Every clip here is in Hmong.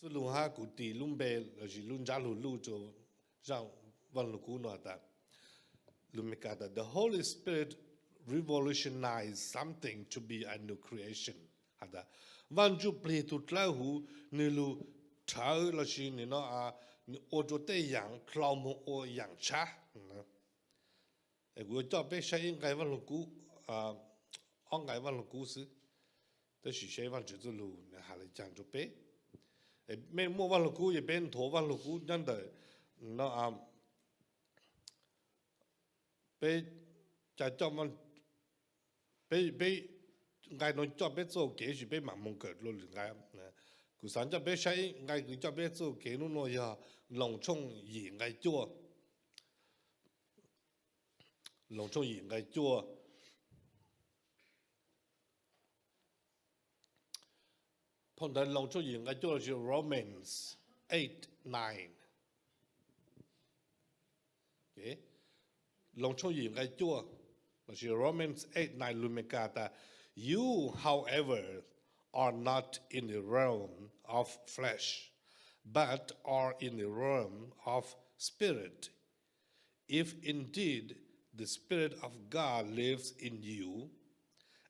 Txuj Lug hab kuv tis lub npe lossis lub ntsab lug luj rua zaaj Vaaj Lug Kub no has tas, lug Meskas tas, the Holy Spirit revolutionize something to be a new creation. Has tas Vaaj Ntsuj Plig tug dlawb huv nwg lug rhawv lossis nwg no, nwg ua rua tej yaam dlhau moog ua yaam tshab. Kuv yuav coj peb saib ib nqai Vaaj Lug Kub, ob nqai Vaaj Lug Kub xwb, tab sis saib Vaajtswv txuj lug has le caag rua peb. Mej muaj Vaaj Lug Kub es peb nthuav Vaaj Lug Kub nyob ntawm no, peb, peb, nqai nuav coj peb txuj kev sis peb maam moog kawm dlua lwm nqai. Kuv xaav coj peb saib nqai kws coj peb txuj kev nub nuav yog Loos tshooj yim nqai cuaj. Loos tshooj yim nqai cuaj. Phau ntawv Loos tshooj yim nqai cuaj lossis Romans eight nine. Loos tshooj yim nqai cuaj lossis Romans eight nine lug Meskas tas, you, however, are not in the realm of flesh, but are in the realm of spirit, if indeed the Spirit of God lives in you.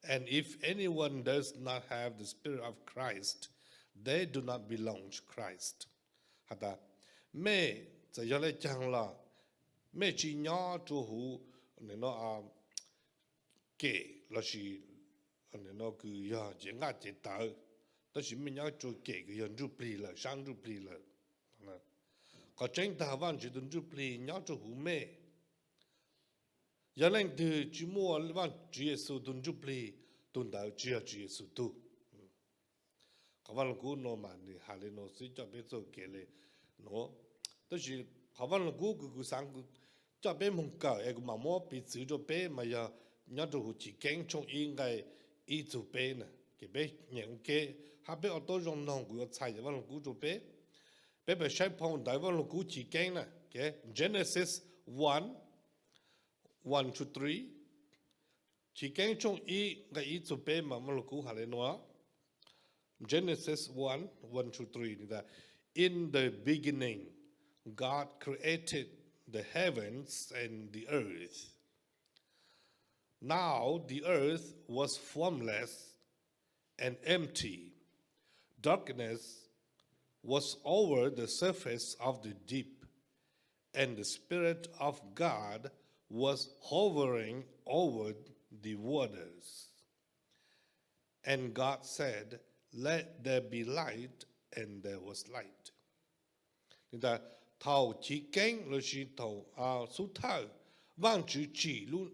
And if anyone does not have the Spirit of Christ, they do not belong to Christ. Has tas, mej txawm yog le caag los, mej tsi nyob rua huv kem lossis kws yog cev nqaj cev tawv, tab sis mej nyob rua kem kws yog Ntsuj Plig lawm, sab Ntsuj Plig lawm. Qhov tseeb tag Vaajtswv tug Ntsuj Plig nyob rua huv mej. Yog leej twg tsi muaj Vaajtswv Yexus tug Ntsuj Plig, tug ntawd tsi yog Tswv Yexus tug. Qhov Vaaj Lug Kub nuav mas nwg has le nuav xwb coj peb txuj kev le nuav. Tab sis qhov Vaaj Lug Kub kws kuv xaav coj peb moog kawm es kuv maam muab piv txwv rua peb mas yog nyob rua huv Chiv Keeb tshooj ib nqai ib txug peb na. Ces peb nyeem ua ke hab peb ua tau zoo noog kuv yuav txhais yam Vaaj Lug Kub rua peb. Peb pem saib phau ntawv Vaaj Lug Kub Chiv Keeb na. Genesis one, one to three. Chiv Keeb tshooj ib nqai ib txug peb mas Vaaj Lug Kub has le nuav. Genesis one, one to three, In the beginning, God created the heavens and the earth. Now the earth was formless and empty. Darkness was over the surface of the deep, and the Spirit of God was hovering over the waters. And God said, Let there be light, and there was light. Thaum chiv keeb lossis thaum xub thawj, Vaajtswv tsim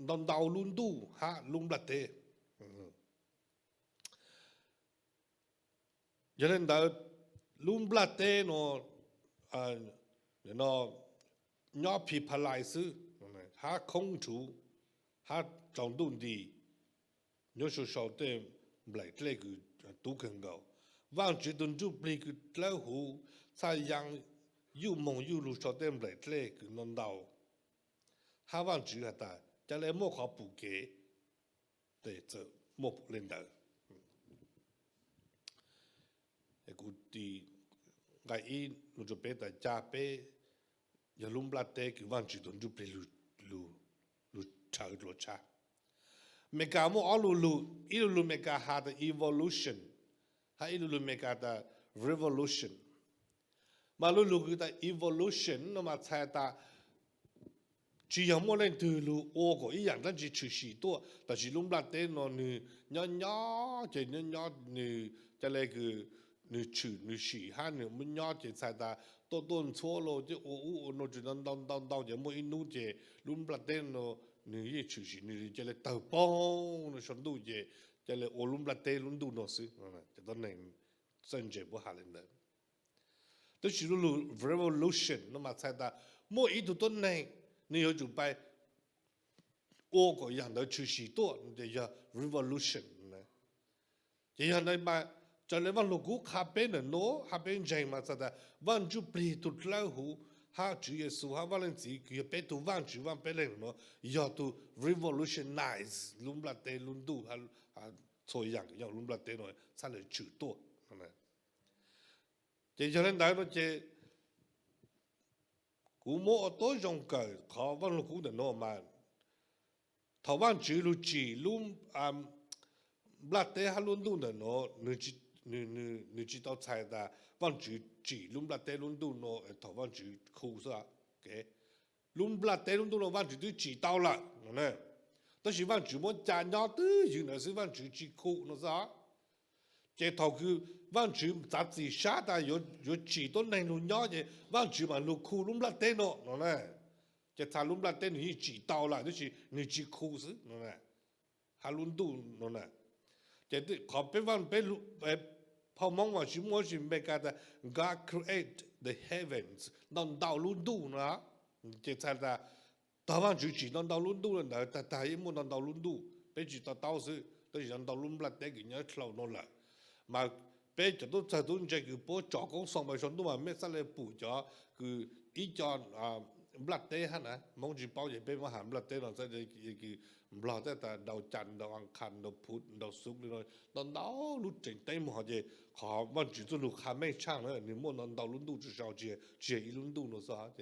ntau ntau lub ntuj hab lub nplaj teb. Yog le ntawd, lub nplaj teb nuav, no, nyob phi pha lais xwb, hab khoob nrhuv, hab tsaus ntuj nti, nyob sau sau tej nplaim dlej kws tub kawg nkaus. Vaajtswv tug ntsuj plig kws dlawb huv txhaj yaa yuj moog yuj lug sau tej nplaim dlej kws no ntau. Hab Vaajtswv has tas ca le muaj qhov pum kev, tes txawm muaj le ntawd. Kuv tis nqai ib nug rua peb tas ca peb yog lub nplaj teb kws Vaajtswv tug ntsuj plig lug rhawv dlua tshaj. Meskas muaj ob lu lug, ib lu lug Meskas has tas evolution, hab ib lu lug Meskas tas revolution. Mas lu lug kws tas evolution no mas txhais tas tsi yog muaj leej twg lug ua kom ib yaam dlaab tsi tshwm sim tuaj, tab sis lub nplaj teb no nwg nyob nyob ces nyob nyob nwg ca le kws nwg tshwm nwg sim hab nwg muab nyob ces txhais tas tuaj tuaj ntxhuab los ces ua ub ua no tsi ntau ntau ntau ces muaj ib nub ces lub nplaj teb no nwg yeej tshwm sim nwg ca le tawg poog no sau ntuj ces ca le ua lub nplaj teb lub ntuj no xwb. Cov tuab neeg txawj ntse puab has le ntawd. Tab sis lu lug revolution no mas txhais tas muaj ib tug tuab neeg nwg yuav tsum pab ua kom yaam ntawd tshwm sim tuaj ces yog revolution. Ces yog ntawd mas raws le Vaaj Lug Kub qha peb ntawm nuav hab peb ntseeg mas txhais tas Vaaj Ntsuj Plig tug dlawb huv hab Tswv Yexus hab Vaaj Leej Txiv kws yog peb tug Vaajtswv Vaaj peb leeg nuav yog tug revolutionize lub nplaj teb lub ntuj, txhua yaam kws nyob lub nplaj teb no txhaj le tshwm tuaj. Ces yog li ntawd no ces kuv muab ua tib zoo kawm qhov Vaj Lug Kub ntawm no mas, thaum Vaj Tswv lug tsim lub nplaj teb hab lub ntuj ntawm no, nws tsis tau txhais tas Vaj Tswv tsim lub nplaj teb lub ntuj no thaum Vaj Tswv khu xwb. Lub nplaj teb lub ntuj no Vaj Tswv twb tsim tau lawm no, tab sis Vaj Tswv muab ca nyob twj ywm ntawd xwb, Vaj Tswv tsis khu no xwb. Ces thaum kws Vaj Tswv txav txim sab tas yuav tsim tuab neeg lug nyob ces Vaj Tswv mam lug khu lub nplaj teb no no. Ces txhais lub nplaj teb nws yeej tsim tau lawm tab sis nws tsis khu xwb no, hab lub ntuj no na. Ces qhov peb, peb phau Moob mas tsis muaj, tsis Meskas tas God create the heavens, ntau ntau lub ntuj no. Ces txhais tas tog Vaj Tswv tsim ntau ntau lub ntuj ntawd tag tag yeej muaj ntau ntau lub ntuj, peb tsis to taub xwb, tab sis ntau ntau lub nplaj teb kws nyob dlhau no lawm. Mas peb cov tub txawg tub ntse kws puab tsom koob xoos pais saum ntuj mas mej txhaj le pum cov kws ib co nplaj teb hab na, Moob tsis paub ces peb muab has nplaj teb no, kws Nplog txhaj tas dau cas, dau ankhaus, dau phuv, dau xuv li no, ntau ntau lub tseem teeb meem. Ces qhov Vaj Tswv txuj lug qha meej tshaaj na, nws muaj ntau ntau lub ntuj tsis sau, tsis yog ib lub ntuj no xwb.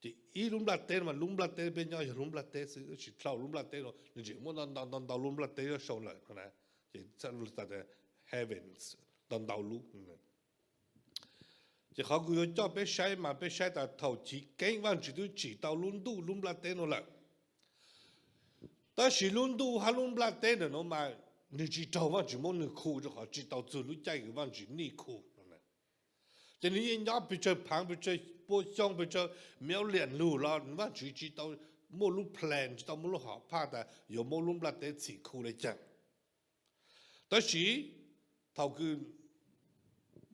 Ces ib lub nplaj teb no mas lub nplaj teb peb nyob yog lub nplaj teb xwb, tab sis dlhau lub nplaj teb no nws tseem muaj ntau ntau ntau ntau lub nplaj teb nyob sau lawm no na. Ces heavens, ntau ntau lub. Ces qhov kuv yuav coj peb saib mas peb saib tas thaum chiv keeb Vaj Tswv twb tsim tau lub ntuj lub nplaj teb no lawm, tab sis lub ntuj hab lub nplaj teb ntawm no mas nws tsis raug Vaj Tswv muab nws khu rau qhov tsis tau txug lub caij kws Vaj Tswv nij khu. Ces nws yeej nyob pes tsawg phaav, pes tsawg pua xyoo, pes tsawg million lug los Vaj Tswv tsis tau muaj lub plan, tsis tau muaj lub hom phaj tas yuav muab lub nplaj teb txhim khu le caag. Tab sis thaum kws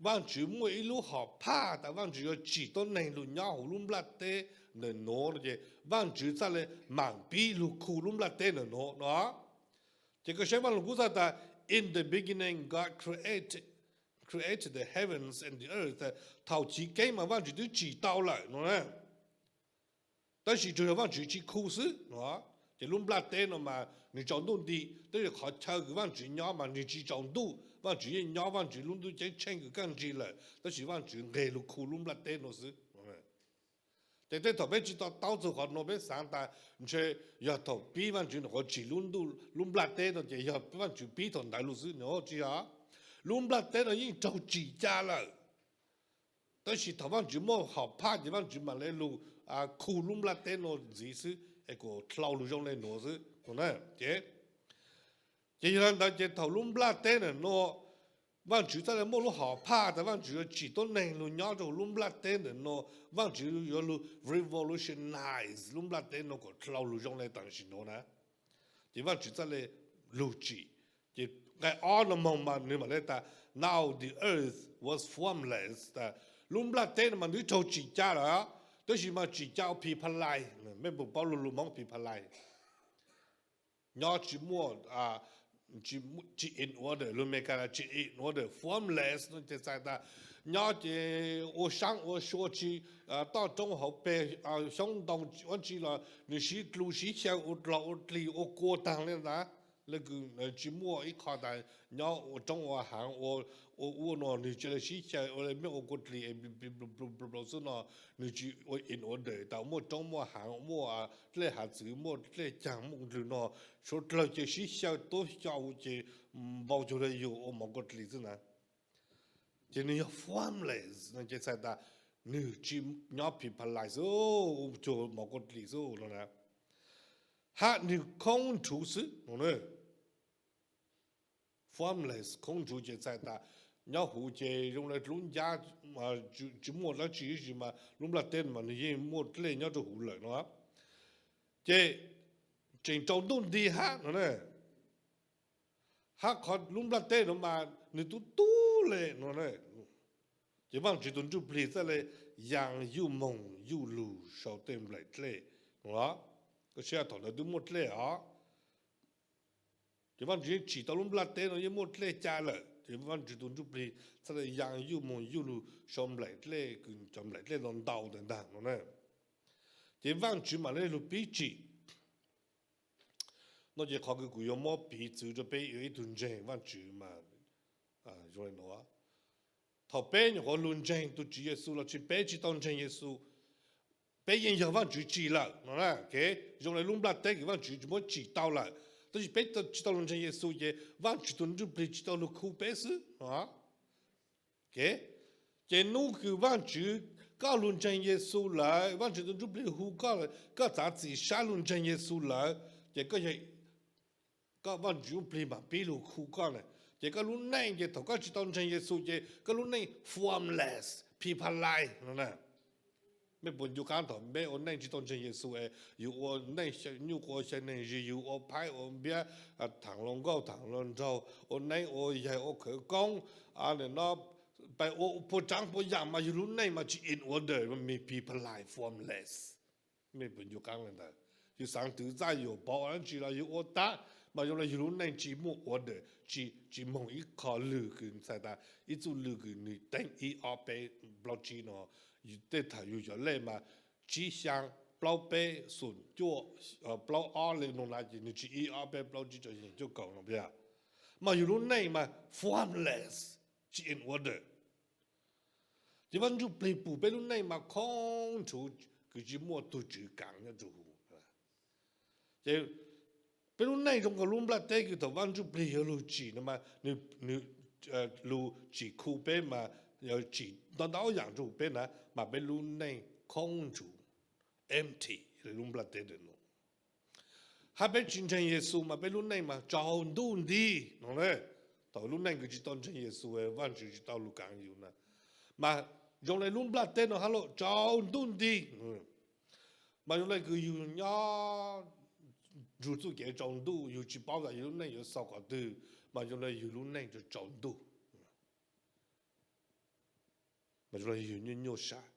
Vaj Tswv muaj ib lub hom phaj tas Vaj Tswv yuav tsim tuab neeg lug nyob huv lub nplaj teb ntawm nuav no ces Vaj Tswv txhaj le maam pib lug khu lub nplaj teb ntawm nuav no. Ces koj saib Vaj Lug Kub txhaj tas, In the beginning God created, created the heavens and the earth, thaum chiv keeb mas Vaj Tswv twb tsim tau lawm no na. Tab sis tsuas yog Vaj Tswv tsis khu xwb no. Ces lub nplaj teb no mas nws tsaus ntuj nti, tab sis qhov chaw kws Vaj Tswv nyob mas nws tsis tsaus ntuj, Vaj Tswv yeej nyob Vaj Tswv lub ntuj ceeb tsheej kws kaj ntsig lawm, tab sis Vaj Tswv nqeg lug khu lub nplaj teb no xwb. Ces tej thaum peb tsis to taub txug qhov no, peb xaav tas ntshe yog thaum pib Vaj Tswv nyuam qhuav tsim lub nplaj teb no ces yog Vaj Tswv pib thaum ntawd lug xwb no, tsis yog. Lub nplaj teb no yeej raug tsim ca lawm, tab sis thaum Vaj Tswv muaj hom phaj ces Vaj Tswv mam le lug khu lub nplaj teb no ntxiv xwb es kuas dlhau lug zoo le nuav xwb. Ces, ces yog le ntawd ces thaum lub nplaj teb ntawm no Vaj Tswv txhaj le muaj lub hom phaj tas Vaj Tswv yuav tsim tuab neeg lug nyob rau huv lub nplaj teb ntawm no, Vaj Tswv yuav lug revolutionize lub nplaj teb no kuas dlhau lug zoo le tam sim nuav na. Ces Vaj Tswv txhaj le lug tsim. Ces nqai ob no moog mas nws mam le tas, Now the earth was formless, tas lub nplaj teb no mas nws twb raug tsim ca lawm, tab sis mas tsim ca ua phi pha lais, mej puas paub lug lug Moob phi pha lais? Nyob tsis muaj, tsis in order, lug Meskas tsis in order, formless no ces txhais tas nyob ces ua saab ua sua tsis, toj roob hauv pes, xyoob ntoo ua tsi los nws sib dlu sib xyaw ua dlog ua dlig ua kua taag le ntawd. Le kws tsis muaj ib qho tas nyob ua roob ua haav ua, ua ua no nws cia li sib xyaw ua le mej ua kua dlig es xwb no, nws tsis ua in order tas muaj roob muaj haav muaj dlej hav txwv muaj dlej caag muaj dlwg no, suav dlawg ces sib xyaw tuab xyaw ces npau cuag le yug ua mov kua dlig xwb na. Ces nws yog formless no ces txhais tas nws tsis nyob phi pha lais xwb, cuag mov kua dlig xwb no na. Hab nws khoob nrhuv xwb no. Formless, khoob nrhuv ces txhais tas nyob huv ces zoo le lub ncab, tsis muaj dlaab tsi tab sis mas lub nplaj teb mas nws yeej muaj dlej nyob rau huv lawm no. Ces tseem tsaus ntuj nti hab no na. Hab qhov lub nplaj teb no mas nws tub tub le no na. Ces Vaajtswv tus Ntsujplig txhaj le yaa yuj moog yuj lug sau tej nplaim dlej no. Koj saib thaum ntawd twb muaj dlej os. Ces Vaajtswv yeej tsim tau lub nplaj teb no yeej muaj dlej ca lawm, ces Vaajtswv tus Ntsujplig txhaj le yaa yuj moog yuj lug sau nplaim dlej, kws cov nplaim dlej ntau ntau ntawd ntag no na. Ces Vaajtswv mam le lug pib tsim. No ces qhov kws kuv yuav muab piv txwv rau peb yuav ib tug ntseeg Vaajtswv mas zoo le nuav. Thaum peb nyuam qhuav lug ntseeg tus Tswv Yexus los sis peb tsis tau ntseeg Yexus, peb yeej yog Vaajtswv tsim lawm no. Zoo le lub nplaj teb kws Vaajtswv tsis muab tsim tau lawm, tab sis peb tsis tau lug ntseeg Yexus ces Vaajtswv tug Ntsujplig tsis tau lug khu peb xwb no. Ces nub kws Vaajtswv, koj lug ntseeg Yexus lawm, Vaajtswv tug Ntsujplig hu koj, koj txav txim sab lug ntseeg Yexus lawm, ces koj, Vaajtswv Ntsujplig mam pib lug khu koj na. Ces koj lub neej ces thaum koj tsis tau ntseeg Yexus ces koj lub neej formless, phim pha lais no na. Mej puas ncu qaab thaum meb ua neej tsis tau ntseeg Yexus es yug ua neej nyuj quas xyaa neeg zis, yug ua phaib ua npiab, thaam luas nkauj thaam luas nraug, ua neeb ua yaig ua khawv koob, no, pais ua puas tsaav puas yaam mas yug lub neej mas tsis in order, phim pha lais, formless. Mej puas ncu qaab le ntawd? Yug xaav twv txaj yuam pov ua dlaab tsi los yug ua tab, mas zoo le yug lub neej tsis muaj order, tsis moog ib qho lwg kws txhais tas ib txuj lwg kws nwg teeb ib ob peb plaub tsib no. Tej thaum yug cov lej mas tsib xyaa plaub peb xoom cuaj plaub ob le no na, ces nwg tsis ib ob peb plaub tsib rau xeem cuaj kaum no, mas yug lub neej mas formless, tsis in order. Ces Vaajtswv Ntsujplig pum peb lub neej mas khoob nrhuv kws tsis muaj tug tswv kaav nyob rua huv. Ces peb lub neej zoo nkaus lub nplaj teb kws thaum Vaajtswv Ntsujplig yuav lug tsim no mas, nwg lug tsim khu peb mas, yuav tsim ntau ntau yaam rua huv peb na, mas peb lub neej khoob nrhuv, empty, lub nplaj teb no. Hab peb tsis ntseeg Yexus mas peb lub neej mas tsaus ntuj nti no. Thaum lub neej kws tsis tau ntseeg Yexus, Vaajtswv tsis tau lug kaav yug na, mas zoo le lub nplaj teb no hab lub tsaus ntuj nti. Mas zoo le kws yug nyob nrug txuj kev tsaus ntuj, yug tsis paub tas yug lub neej yuav xaus qhov twg, mas zoo le yug lub neej tsaus ntuj. Mas zoo le yug nyuaj nyuaj sab,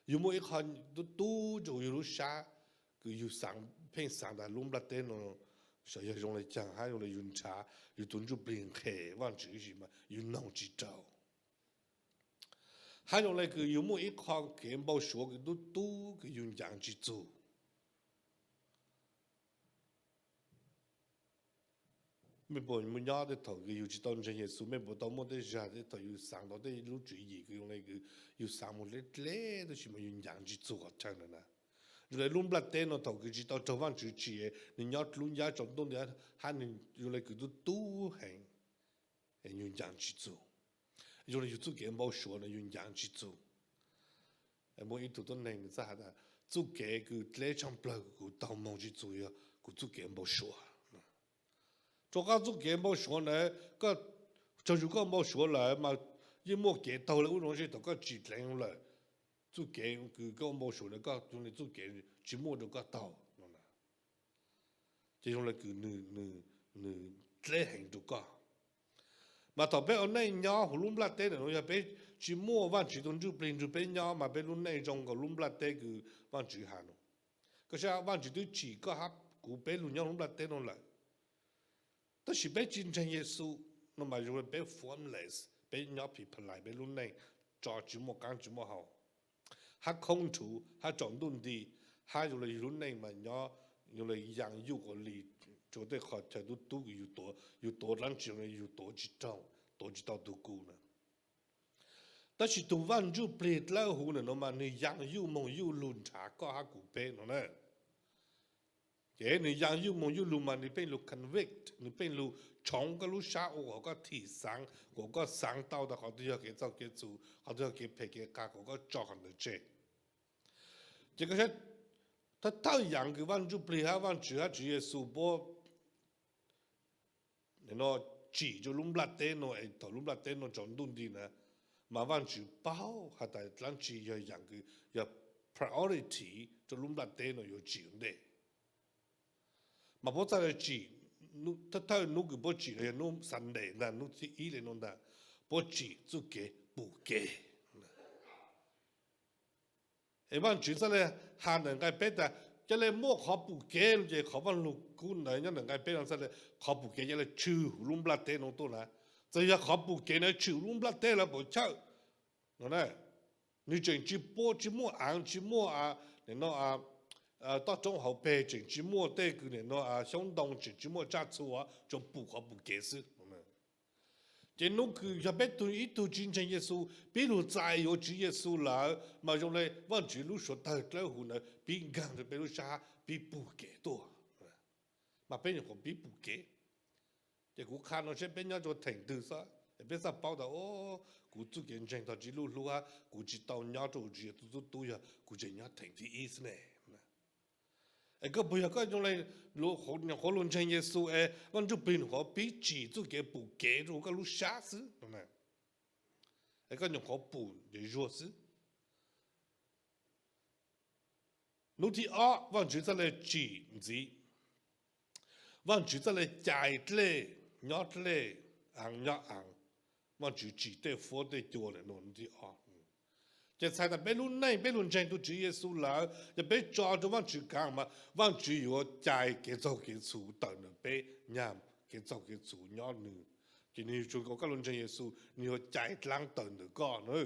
yug muaj ib qho tub tub rua yug lub sab, kws yug pheej xaav tas lub nplaj teb no sav yog zoo le caag hab zoo le yug nrhav, yug tug Ntsujplig nqhes Vaajtswv ib sim mas yug noog tsis raug. Hab zoo le kws yug muaj ib qho kev npau suav kws tub tub kws yug ncav tsis txug. Mej puas nyob tej thaum kws yug tsis tau ntseeg Yexus, mej puas tau muaj tej zag tej thaum yug xaav tau tej lub tswv yim kws zoo le kws yug xaav moog dleb dleb tab sis mas yug ncav tsis txug qhov chaw ntawd na? Zoo le lub nplaj teb no thaum kws tsis tau raug Vaajtswv tsim, nwg nyob lub ncab tsaus ntuj nti, hab nwg zoo le kws tub tub heev, yug ncav tsis txug. Zoo le yug txuj kev npau suav no yug ncav tsis txug. Muaj ib tug tuab neeg nwg txhaj has tas, txuj kev kws dleb tshaaj plawg kuv taug moog tsis txug yog kuv txuj kev npau suav. Rua qab txuj kev npau suav na, tsaug zug koj npau suav lawm mas yeej muaj kev taug le ub no, thaum koj tsim dleev lawm, txuj kev kws koj npau suav na koj txuj kev tsis muaj rua koj taug no. Ces zoo le kws nwg dleb heev rua koj. Mas thaum peb ua neej nyob huv lub nplaj teb ntawm no yog peb tsis muaj Vaajtswv tug Ntsujplig nrug peb nyob mas peb lub neej zoo nkaus lub nplaj teb kws Vaajtswv has no. Koj saib, Vaajtswv twb tsim koj hab kuv peb lug nyob huv lub nplaj teb no lawm, tab sis peb tsis ntseeg Yexus no mas zoo le peb formless, peb nyob phim pha lais, peb lub neej tso tsis muaj qaab tsis muaj hau, hab khoob nrhuv hab tsaus ntuj nti, hab zoo le yug lub neej mas nyob zoo le yaa yuj quas li rua tej qhov chaw tub tub kws yug tuav, yug tuav dlaab tsi los yug tuav tsis raug, tuav tsis tau tug kws na. Tab sis tug Vaaj Ntsujplig dlawb huv ntawm no mas nwg yaa yuj moog yuj lug nrhav koj hab kuv peb no na. Ces nwg yaa yuj moog yuj lug mas nwg pheej lug convict, nwg pheej lug tshoov koj lub sab ua kom koj thim xaav, kom koj xaav tau tas qhov twg yog kev txaug kev txhum, qhov twg yog kev phem kev qas, kom koj tso qhov ntawd tseg. Ces koj saib, thawj thawj yaam kws Vaaj Ntsujplig hab Vaajtswv hab Tswv Yexus puab tsim rua lub nplaj teb no es thaum lub nplaj teb no tsaus ntuj nti na, mas Vaajtswv paub has tas dlaab tsi yog yaam kws yog priority rua lub nplaj teb no yuav tsim ua ntej. Mas puab txhaj le tsim, thawj thawj nub kws puab tsim los yog nub Sunday ntag, nub thib ib le no ntag, puab tsim txuj kev pum kev. Es Vaajtswv txhaj le has ntawm nqai peb tas, ca le muaj qhov pum kev no ces qhov Vaaj Lug Kub ntawd nyob ntawm nqai peb no txhaj le, qhov pum kev ca le tshwm huv lub nplaj teb no tuaj na. Txawm yog qhov pum kev na tshwm huv lub nplaj teb lawm puas chawj no na, nwg tseem tsis pua tsis muaj aav tsis muaj, no, toj roob hauv peg tseem tsis muaj tej kws no, xyoob ntoo tseem tsis muaj tsaj txhu, tsuas pum qhov pum kev xwb. Ces hnub kws yog peb tug ib tug tsis ntseeg Yexus pib lug txais yuav Tswv Yexus lawm mas zoo le Vaajtswv lub suav tawg dlawb huv ntawd pib nkaag rua peb lub sab pib pug kev tuaj. Mas peb nyuam qhuav pib pug kev. Ces kuv qha no seb peb nyob rua theem twg xwb, peb txhaj paub tas, o, kuv txuj kev ntseeg tog tsis lub hlub hab kuv tsis tau nyob rua huv Tswv Yexus txuj tub, yog kuv tseem nyob theem thib ib xwb ne. Es koj puas yog koj nyuam qhuav lug ntseeg Yexus es Vaaj Ntsuj Plig nyuam qhuav pib tsim txuj kev pum kev rua koj lub sab xwb, es koj nyuam qhuav pum zuag xwb. Hnub thib ob Vaajtswv txhaj le tsim ntxiv, Vaajtswv txhaj le cais dlej nyob dlej, aav nyob aav, Vaajtswv tsim tej fuab tej cua ntawm nuav hnub thib ob. Ces txhais tas peb lub neej peb lug ntseeg tug Tswv Yexus lawm, yog peb tso rua Vaajtswv kaav mas Vaajtswv yuav cais kev txaug kev txhum tawm ntawm peb, nyag kev txaug kev txhum nyob nwg. Ces nwg yuav tsum kom koj lug ntseeg Yexus nwg yuav cais dlaab tawm ntawm koj na.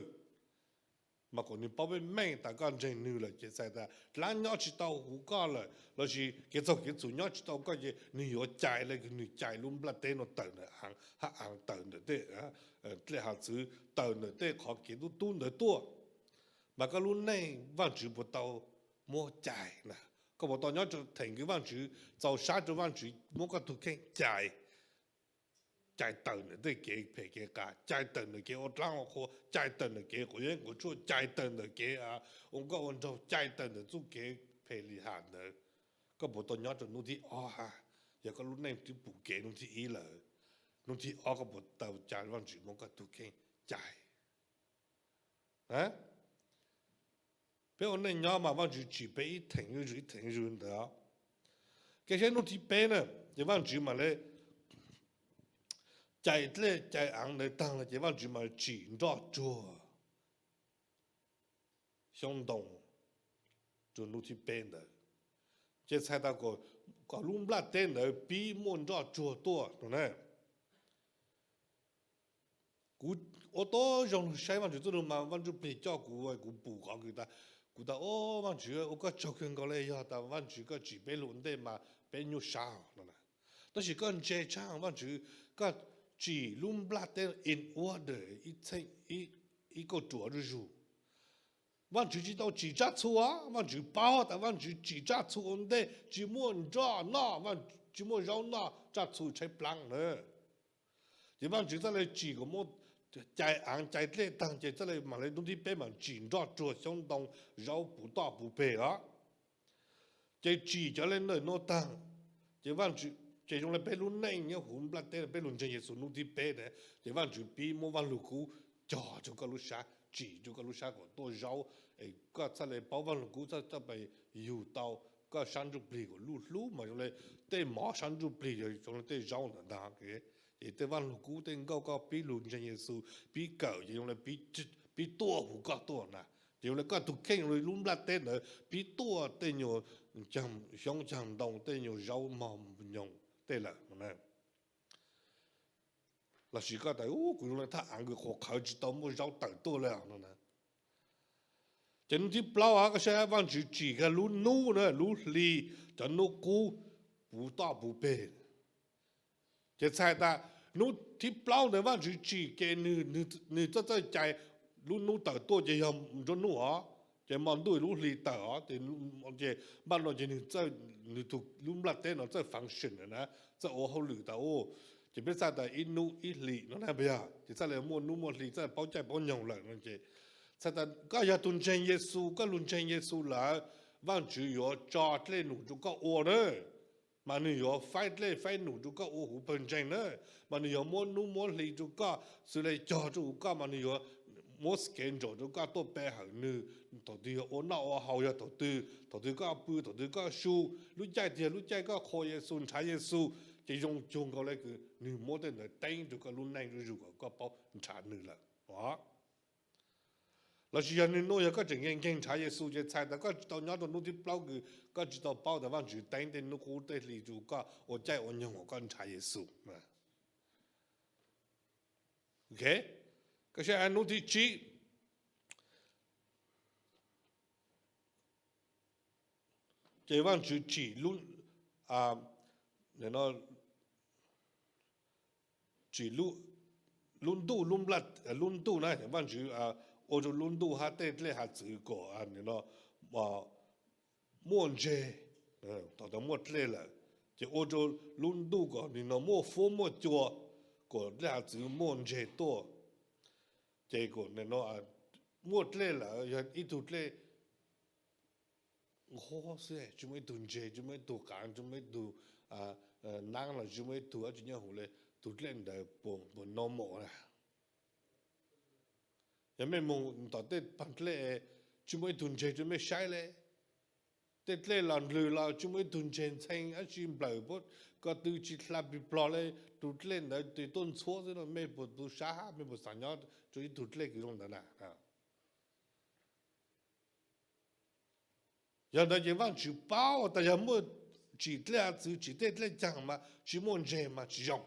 Mas kom nwg paub meej meej tas koj ntseeg nwg lawm ces txhais tas dlaab nyob tsis tau huv koj lawm lossis kev txaug kev txhum nyob tsis tau koj ces nwg yuav cais le kws nwg cais lub nplaj teb nuav tawm ntawm aav hab aav tawm ntawm tej dlej hav txwv tawm ntawm tej qhov kev tub tub ntawd tuaj. Mas koj lub neej Vaajtswv puas tau muab cais na? Koj puas tau nyob rua theem kws Vaajtswv txaus sab rua Vaajtswv muab koj tug kheej cais, cais tawm ntawm tej kev phem kev qas, cais tawm ntawm kev ua dlaab ua qhua, cais tawm ntawm kev quav yeeb quav tshuaj, cais tawm ntawm kev ua nkauj ua nraug, cais tawm ntawm txuj kev phem li has ntawd? Koj puas tau nyob rua hnub thib ob hab? Yog koj lub neej twb pum kev hnub thib ib lawm, hnub thib ob koj puas tau ca Vaajtswv muab koj tug kheej cais? Peb ua neej nyob mas Vaajtswv tsim peb ib theem zuj zus ib theem zuj zus ntawd. Kev seb hnub thib peb na, ces Vaajtswv mam le cais dlej cais aav ntawd taag lawm ces Vaajtswv mam tsim nroj tsuag xyoob ntoo rua hnub thib peb ntawd. Ces txhais tas kom lub nplaj teb ntawd pib muaj nroj tsuag tuaj no na. Kuv ua tau zoo lug saib Vaajtswv txuj lug mas Vaaj Ntsuj Plig coj kuv, kuv pum qhov kws tas, kuv tas, o, Vaajtswv ua koj tsaug kawg nkaus le, yog tas Vaajtswv koj tsim peb lug ua ntej mas peb nyuaj sab no na. Tab sis koj ntse tshaj Vaajtswv, koj tsim lub nplaj teb in order, ib kauj ruam zuj zug. Vaajtswv tsis tau tsim tsaj txhu os, Vaajtswv paub tas Vaajtswv tsim tsaj txhu ua ntej tsis muaj nroj noj, tsis muaj zaub noj, tsaj txhu tshaib plaab na. Ces Vaajtswv txhaj le tsim kom muaj, cais aav cais dlej taag ces txhaj le mam le hnub thib peb mam tsim nroj tsuag xyoob ntoo, zaub puv toj puv peg os. Ces tsim cov le ntawm nuav taag, ces Vaajtswv, ces zoo le peb lub neej nyob huv nplaj teb, peb lug ntseeg Yexus hnub thib peb na, ces Vaajtswv pib muab Vaaj Lug Kub cog rua koj lub sab, tsim rua koj lub sab kom tuaj zaub, es koj txhaj le paub Vaaj Lug Kub txhaj txhaj pab yug tau koj sab ntsuj plig kom luj hlub mas zoo le tej mov sab ntsuj plig yog zoo le tej zaub ntawd ntag. Ces tej Vaaj Lug Kub tej nkauj koj pib lug ntseeg Yexus pib kawm ces zoo le pib tuaj huv koj tuaj na. Ces zoo le koj tug kheej zoo le lub nplaj teb ntawd pib tuaj tej nyuag xyoob caag ntoo, tej nyuag zaub mog nyoog tej lawm no na. Lossis koj tas, u, kuv zoo le thaj aav kws qhuav qhawv tsis tau muaj zaub tawm tuaj le no na. Ces hnub thib plaub koj saib Vaajtswv tsim kag lub nub na, lub hli, cov nub qub puv toj puv peg. Ces txhais tas hnub thib plaub ntawd Vaajtswv tsim ces nwg txawj txawj cais lub nub tawm tuaj ces yog nruab nub os, ces mo ntuj lub hli tawm os, ces npaj no ces nwg txawj, nwg tug lub nplaj teb no txawj function na, txawj ua hauj lwm tas u. Ces peb txhais tas ib nub ib hlis no na, puas yog? Ces txhaj le muaj nub muaj hli, txhaj paub caij paub nyoog lawm no ces txhais tas koj yog tug ntseeg Yexus, koj lug ntseeg Yexus lawm, Vaajtswv yuav tso dlej num rua koj ua na. Mas nwg yuav faib dlej faib num rua koj ua huv pawg ntseeg na. Mas nwg yuav muab nub muab hli rua koj, xws le cog rua huv koj mas nwg yuav muab schedule rua koj tuaj pe hawm nwg, thaum twg yog ua noj ua haus, yog thaum twg, thaum twg koj pw, thaum twg koj su, lub caij twg yog lub caij koj qhuas Yexus, nrhav Yexus, ces zoo cuag nkaus le kws nwg muab tej ntawd teeb rua koj lub neej zuj zus kom koj paub nrhav nwg lawm. Lossis yog nwg nub yog koj tseem nkeeg nrhav Yexus ces txhais tas koj tsis tau nyob rua nub thib plaub kws koj tsis tau paub tas Vaajtswv teeb tej nub qub tej hli rua koj ua caij ua nyoog uas koj nrhav Yexus. Koj saib nub thib tsib, ces Vaajtswv tsim lub, tsim lub, lub ntuj, lub nplaj, lub ntuj na, Vaajtswv ua rua lub ntuj hab tej dlej hav txwv kom muaj ntseg. Thaus muaj dlej lawm, ces ua rua lub ntuj kom nwg nuav muaj fuab muaj cua, kom dlej hav txwv muaj ntseg tuaj. Ces kom muaj dlej lawm, yog ib tug dlej nqhuab xwb, tsi muaj ib tug ntseg, tsi muaj ib tug qaav, tsi muaj ib tug naab los tsi muaj ib tug dlaab tsi nyob huv le, tug dlej ntawd puas normal na? Yog mej moog tom tej paag dlej, tsi muaj ib tug ntseg rua mej saib le. Tej dlej los ndlwg los tsi muaj ib tug ntseg ntxhee dlaab tsi nplawm puab ko tw tsi dlha plig plog le, tug dlej ntawd tes tuaj ntxhuab xwb no, mej puas tu sab hab mej puas xaav nyob rua ib tug dlej kws zoo ntawd na? Yog ntawd ces Vaajtswv paub tas yog muaj tsim dlej hav txwv, tsim tej dlej caag mas tsi muaj ntseg mas tsi zoo.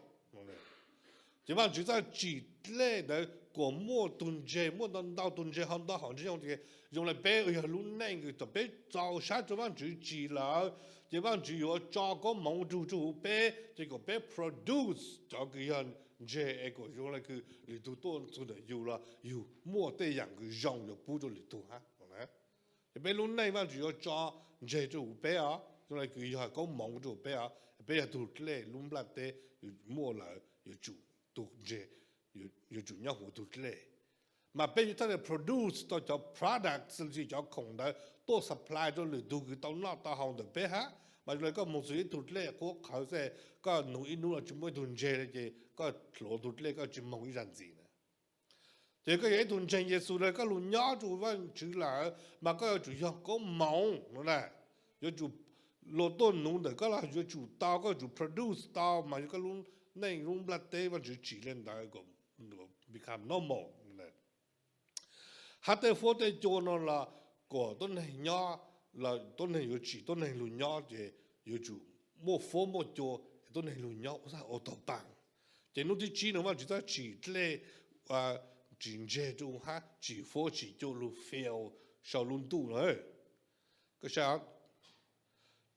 Ces Vaajtswv txawj tsim dlej ntawd kom muaj tug ntseg, muaj ntau ntau tug ntseg ho ntau hom ntseg zoo. Ces zoo le peb yog lub neej kws thaus peb txaus sab rua Vaajtswv tsim lawm, ces Vaajtswv yuav tso koob moov rug rua huv peb, ces kom peb produce cov kws yog ntseg es kom zoo le kws lwm tug tuaj txug ntawm yug los yug muaj tej yaam kws zoo yuav pub rua lwm tug hab. Ces peb lub neej Vaajtswv yuav tso ntseg rua huv peb os, zoo le kws yog koob moov rua huv peb os. Peb yog tug dlej lub nplaj teb, yug muaj lawm yuav tsum, tug ntseg yuav tsum nyob huv tug dlej. Mas peb yuav txhaj le produce tau cov products los sis cov khoom ntawd tuaj supply rua lwm tug kws tau noj tau haus ntawm peb hab. Mas zoo le koj moog txug ib tug dlej qhuab qhawv xwb, koj nug ib nub los tsi muaj ib tug ntseg le ces koj hluav tug dlej koj tsi moog ib zag ntxiv na. Ces koj yog ib tug ntseeg Yexus le koj lug nyob rua Vaajtswv lawm mas koj yuav tsum yog koob moov no na. Yuav tsum luag tuaj nuv ntawm koj los yuav tsum tau, koj yuav tsum produce tau mas yog koj lub neej lub nplaj teb Vaajtswv tsim le ntawd kom become normal. Hab tej fuab tej cua no los kom tuab neeg nyob, los tuab neeg yuav tsim tuab neeg lug nyob ces yuav tsum muaj fuab muaj cua es tuab neeg lug nyob ua tau paab. Ces nub thib tsib no Vaajtswv txawj tsim dlej, tsim ntseg rua hab tsim fuab tsim cua lug fill sau lub ntuj na. Koj saib,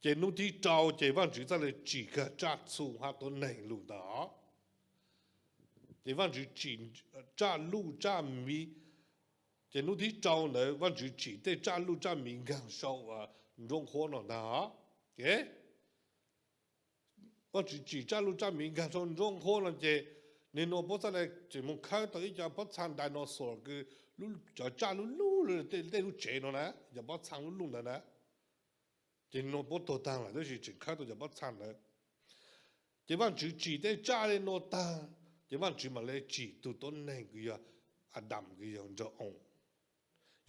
ces nub thib rau ces Vaajtswv txawj le tsim kag tsaj txhu hab tuab neeg lug ntawd. Ces Vaajtswv tsim tsaj luj tsaj miv, ces nub thib rau ntawd Vaajtswv tsim tej tsaj luj tsaj miv nkaag sau nruab nqhuab no ntag. Vaajtswv tsim tsaj luj tsaj miv nkaag sau nruab nqhuab no ces nwg nua puab txhaj le tseem moog khawb tau ib co pob txha dinosaur kws cov tsaj lub lub, tej lub tsev no na, cov pob txha lub lub ntawd na. Ces nua puab tuag taag lawm tab sis tseem khawb tau cov pob txha ntawd. Ces Vaajtswv tsim tej tsaj le nua taag, ces Vaajtswv mam le tsim tug tuab neeg kws yog Adam kws yog nraug oo,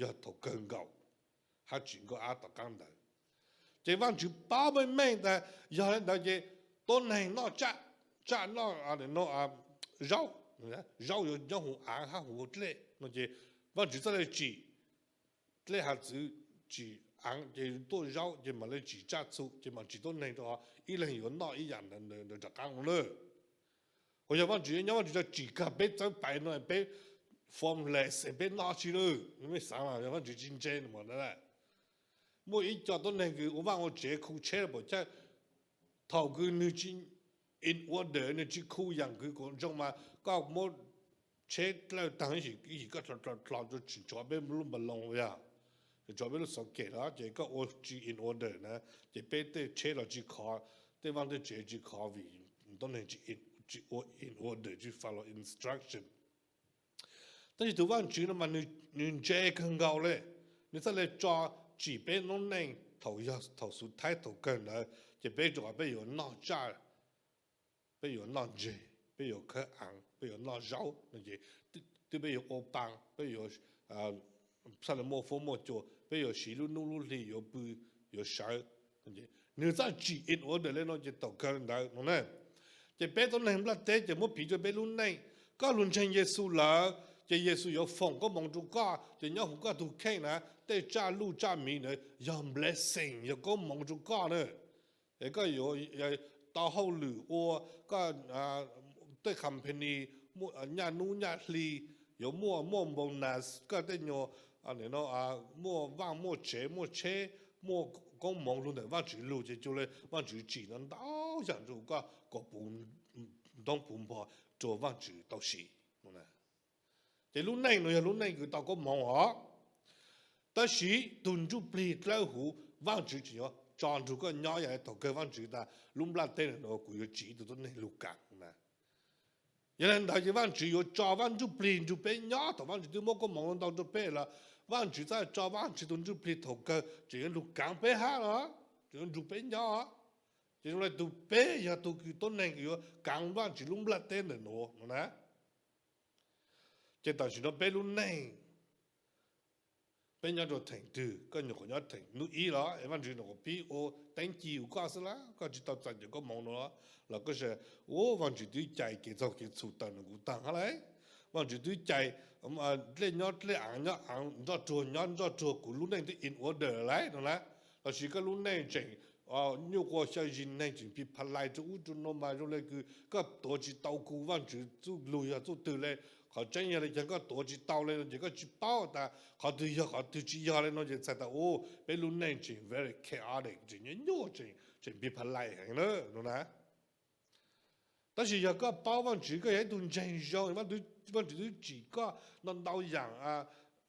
yog thaum kawg nkaus hab tsim nkauj ab tom qaab ntawd. Ces Vaajtswv paub meej meej tas yog le ntawd ces tuab neeg noj tsaj, tsaj noj zaub, zaub yuav nyob huv aav hab huv dlej no ces Vaajtswv txhaj le tsim dlej hav txwv, tsim aav ces tuaj zaub ces mam le tsim tsaj txhu ces mam tsim tuab neeg rua ib leeg yuav noj ib yaam ntawd rov qaab no na. Ho yog Vaajtswv nyob Vaajtswv txhaj tsim kag peb txawb pais no peb formless peb noj tsi lawm, mej xaav mas yog Vaajtswv tsi ntse no mas na. Muaj ib co tuab neeg kws ua vaaj ua tsev khu tsheb pam chaj, thaum kws nwg tsi in order, nwg tsi khu yaam kws kom zoo mas koj muab tsheb dlawj taag ib yim koj dlho dlho rua tseem tshuav peb lub npa loo yog, tseem tshuav peb lub socket los ces koj ua tsi in order na, ces peb tej tsheb los tsi khov, tej vaaj tej tsev tsi khov vim tuab neeg tsi ua in order, tsi follow instruction. Tab sis tug Vaajtswv no mas nwg ntse kawg nkaus le, nwg txhaj le tso tsim peb noob neej thaum yog thaum xu thaib thaum kawg ntawd ces peb rua qhov peb yuav noj tsaj, peb yuav noj ntseg, peb yuav khawb aav, peb yuav noj zaub no ces twb peb yuav ua paa, peb yuav txhaj le muaj fuab muaj cua, peb yuav siv lub nub lub hli yuav pw, yuav sawv. Nwg txhaj tsim in order le no ces thaum kawg ntawd no na. Ces peb tuab neeg nplaj teb ces muab piv rua peb lub neej, koj lug ntseeg Yexus lawm ces Yexus yuav foom koob moov rua koj, ces nyob huv koj tug kheej na tej tsaj luj tsaj miv ntawd yog blessing, yog koob moov rua koj na. Es koj yuav tau hauj lwm ua, koj tej company nyaj nub nyaj hli yuav muaj, muaj bonus, koj tej nyuag muaj vaaj muaj tsev muaj tsheb, muaj koob moov lug ntawm Vaajtswv lug ces cuag le Vaajtswv tsim no ntau yaam rua koj kom puv ntoob puv npho rua Vaajtswv tau siv. Ces lub neej no yog lub neej kws tau koob hmoov os. Tab sis tug ntsuj plig dlawb huv, Vaajtswv tseem yuav tso nrug koj nyob, yog thaum kawg Vaajtswv tas lub nplaj teb no kuv yuav tsim ib tug tuab neeg lug kaav na. Yog le ntawd ces Vaajtswv yuav tso Vaaj Ntsuj Plig nrug peb nyob. Thaum Vaajtswv twb muab koob hmoov ntau rua peb lawm, Vaajtswv txhaj tso Vaajtswv tug Ntsuj Plig thaum kawg tseem yuav lug kaav peb hab los, tseem yuav nrug peb nyob. Ces zoo le tug peb yog tug kws tuab neeg kws yuav kaav Vaajtswv lub nplaj teb ntawm nuav no na. Ces tam sim no peb lub neej, peb nyob rua theem twg? Koj nyuam qhuav nyob theem nub ib los es Vaajtswv nyuam qhuav pib ua teeb ci huv koj xwb lawm, koj tsis tau txais cov koob hmoov no los koj saib, ua Vaajtswv twb cais kev txaug kev txhum tawm nuav kuv taag hab lauj. Vaajtswv twb cais dlej nyob dlej, aav nyob aav, nroj ruag nyob nroj ruag, kuv lub neej twb in order lawm no na. Lossis koj lub neej tseem nyuaj quas xyaw zis neeg, tseem pis pha lais rua ub rua nuav mas zoo le kws koj tuav tsis tau kuv, Vaajtswv txuj lug yog txuj twg le, qhov tseeb yog le caag koj tuav tsis tau le no ces koj tsis paub tas qhov twg yog qhov twg tsis yog le no ces txhais tas ua peb lub neej tseem very chaotic, tseem nyuaj nyuaj, tseem pis pha lais heev na no na. Tab sis yog koj paub Vaajtswv, koj yog ib tug ntseeg zoo, Vaajtswv twb tsim koj ntau ntau yaam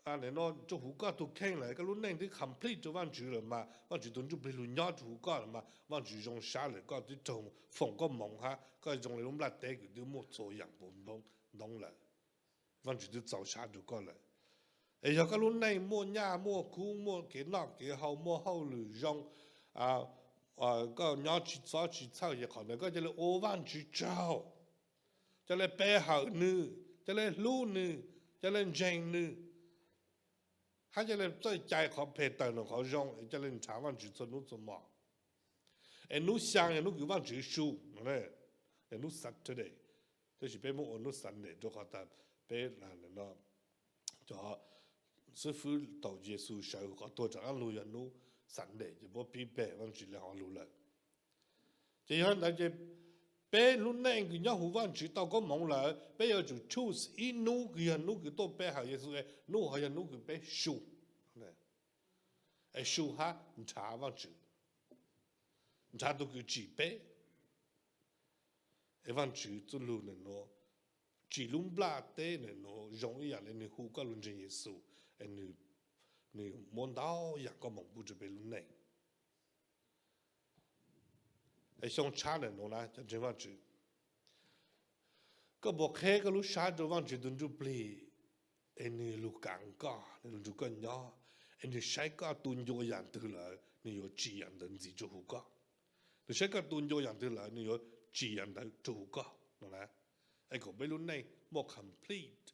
rua huv koj tug kheej lawm, koj lub neej twb complete rua Vaajtswv lawm mas, Vaajtswv tug Ntsuj Plig lug nyob rua huv koj lawm mas, Vaajtswv zoo sab lawm, koj twb raug foom koob hmoov hab koj zoo le lub nplaj teb kws twb muaj txhua yaam puv ntoob lawm. Vaajtswv twb txaus sab rua koj lawm. Es yog koj lub neej muaj nyaj muaj kub, muaj kev noj kev haus, muaj hauj lwm zoo, koj nyob tsis txhob tsis txhawj ces qhov ntawd koj ca le ua Vaajtswv tsaug, ca le pe hawm nwg, ca le hlub nwg, ca le ntseeg nwg, hab ca le txawj cais qhov phem tawm nuav qhov zoo, es ca le nrhav Vaajtswv txhua nub txhua mo. Es nub xyaa yog nub kws Vaajtswv su, hnub Saturday, tab sis peb muab ua nub Sunday rua qhov tas peb cov xib fwb thaum Yexus sawv huv qhov tuag rov qaab lug yog nub Sunday ces puab pib pe Vaajtswv le hov lug lawm. Ces yog le ntawd ces peb lub neej kws nyob huv Vaajtswv tau koob hmoov lawm, peb yuav tsum choose ib nub kws yog nub kws tuaj pe hawm Yexus, nub hov yog nub kws peb su, es su hab nrhav Vaajtswv, nrhav tug kws tsim peb. Es Vaajtswv txuj lug nwg nuav, tsim lub nplaj teb nwg nuav zoo ib yaam le nwg hu koj lug ntseeg Yexus, es nwg muab ntau yaam koob hmoov pub rua peb lub neej. Es xyoo tshab ntawm nuav na cov ntseeg Vaajtswv, koj puas qheb koj lub sab rua Vaajtswv tug Ntsuj Plig, es nwg lug kaav koj, nwg lug nrug koj nyob, es nwg saib koj tu ncua yaam twg lawm nwg yuav tsim yaam ntawd ntxiv rua huv koj. Nwg saib koj tu ncua yaam twg lawm nwg yuav tsim yaam ntawd rua huv koj no na. Es kom peb lub neej muaj complete,